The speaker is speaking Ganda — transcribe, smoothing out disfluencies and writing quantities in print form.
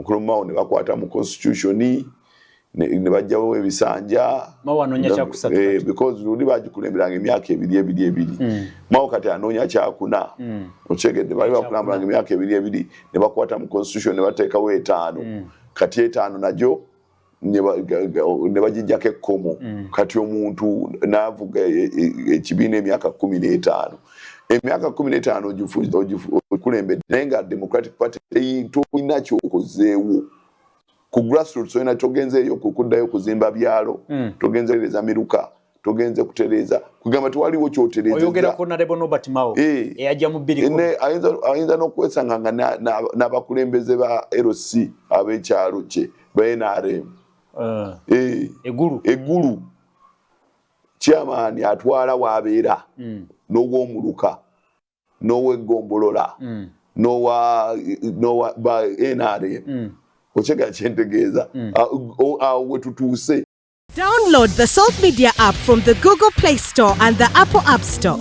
Mukulu Mao ne bakwata mu constitution ne bajjawo ebisanja. Mao anoonya kyakusatu. Because luli bagikulemberanga emyaka ebiri ebiri ebiri. Mao kati anoonya kyakuna. Okyegedde? Bali bakulambulanga emyaka ebiri ebiri, ne bakwata mu constitution ne bateekawo 5. Kati 5 nagyo ne bagijjako ekkomo. Kati omuntu n'avuga ekibiina emyaka 15, emyaka 15 okulembedde, naye nga Democratic Party tolina kyokozeewo ku grassroots. Olina togenzeeyo kuddayo kuzimba byalo, togenze kutereeza miruka, togenze kutereeza, kugamba tewaliwo kyotereeza. Oyogera ku Honorable Norbert Mao eyajja mu bbiri kumi. Ayinza n'okwesanga nga n'abakulembeze ba LC ab'ekyalo kye ba NRM. Egulu. Egulu chairman atwala wabeera n'owomuluka n'oweggombolola n'owa ba NRM. Okyega kyentegeeza? Awo we tutuuse. Download the Salt Media app from the Google Play Store and the Apple App Store.